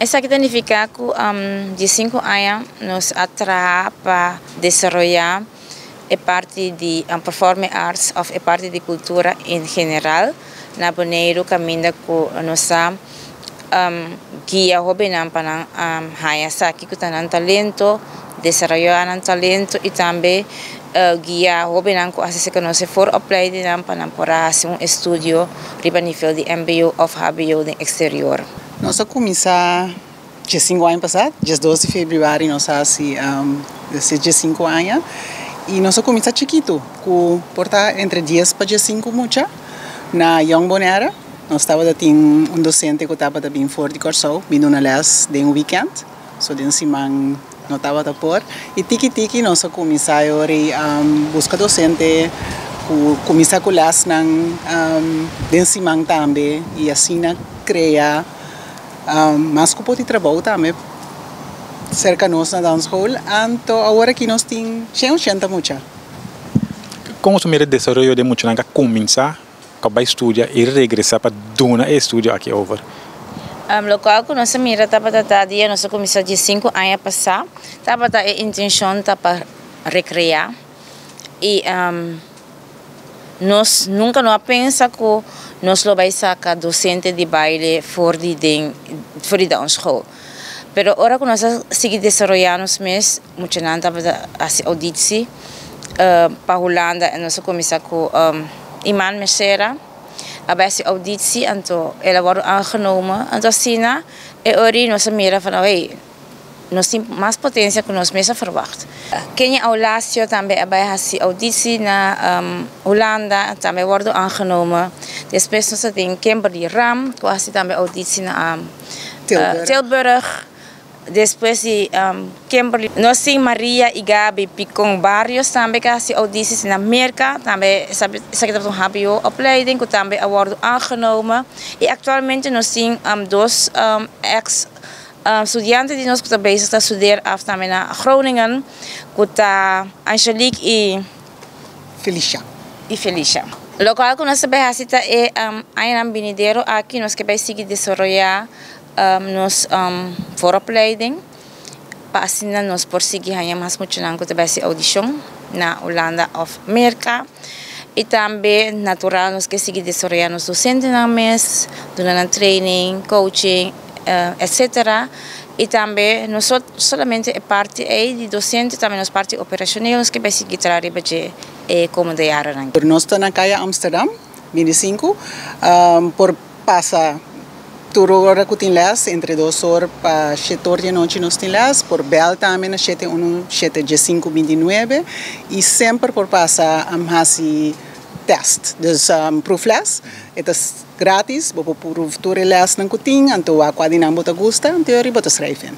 Esaki ta nifiká ku 15 aña nos a traha pa desaroyá e parti di performing arts òf e parti di kultura en general na Boneiru, kaminda ku nos a guia hóbennan pa nan haña sa kiko ta nan talento, desaroyá nan talento i tambe guia hóbennan ku hasi ku nos vooropleiding pa nan por hasi un estudio riba nivel di MBO òf HBO den eksterior. Nos a kuminsá 5 aña pasá, 12 di febrüari nos a hasi 5 aña i nos a kuminsá chikitu, ku por ta entre 10 pa 5 mucha na Jong Bonaire. Nos tabatin un dosente ku tabata bin for di Kòrsou, bin na les den weekend, so den siman no tabata por. I tiki tiki nos a kuminsá buska dosente, kuminsá ku les nan den siman tambe i asina krea mas kupo di trabou tambe serka nos na dansschool. Anto awor aki nos tin 180 mucha. Kon bo mira desaroyo di muchanan ku a kuminsá bai studia i regresá pa duna e estudio aki over? Loke ku nos a mira tabata dia nos a kuminsá 5 aña pasá, tabata e intenshon ta pa rekreá i nos nunka no a pensa ku nos lo bai saka dosente di baile for di dansschool. Pero ora ku nos a sigui desaroyá nos mes, muchanan tabata hasi auditie pa Hulanda i nos a kuminsá ku Iman Mesera, a bai hasi auditie, anto el a wòrdu aangenomen. Anto asina, e ora nos a mira van, hey, nos tin mas potensia ku nos mes a verwacht. Kenya Aulacio tambe a bai hasi auditie na Hulanda, tambe a wòrdu aangenomen. Despues nos tin Kimberly Ram, ku a hasi tambe auditie na Tilburg. Tilburg. Despues di Kimberly, nos tin Maria i Gabi Picon Barrios tambe ku a hasi audities na Amérika, tambe esaki ta un HBO opleiding ku tambe a wòrdu aangenomen. I aktualmente nos tin dos ex studiante di nos ku ta bezig ta studeer af tambe na Groningen, ku ta Angelique i Felicia. I Felicia. Loke ku nos ta hasi ta e aña benidero aki nos ke bai sigui desaroyá nos vooropleiding pa asina nos por sigui haña mas muchanan ku ta bai hasi audishon na Hulanda òf Merka. I tambe natural nos ke sigui desaroyá nos dosentenan mes, duna nan training, coaching, etc. I tambe no solamente e parti ei di dosente, tambe nos parti operashonal nos ke bai sigui traha riba dje e komende jaren. Nos ta na Kaya Amsterdam, 25, por pasa tur ora ku tin les, entre 2 or pa 7 or di anochi nos tin les, por bel tambe na 71 7 29 i semper por pasa hasi test, dus proefles. E ta gratis, bo por proef tur les nan ku tin, anto wak kua di nan bo ta gusta, anto bo ta schrijven.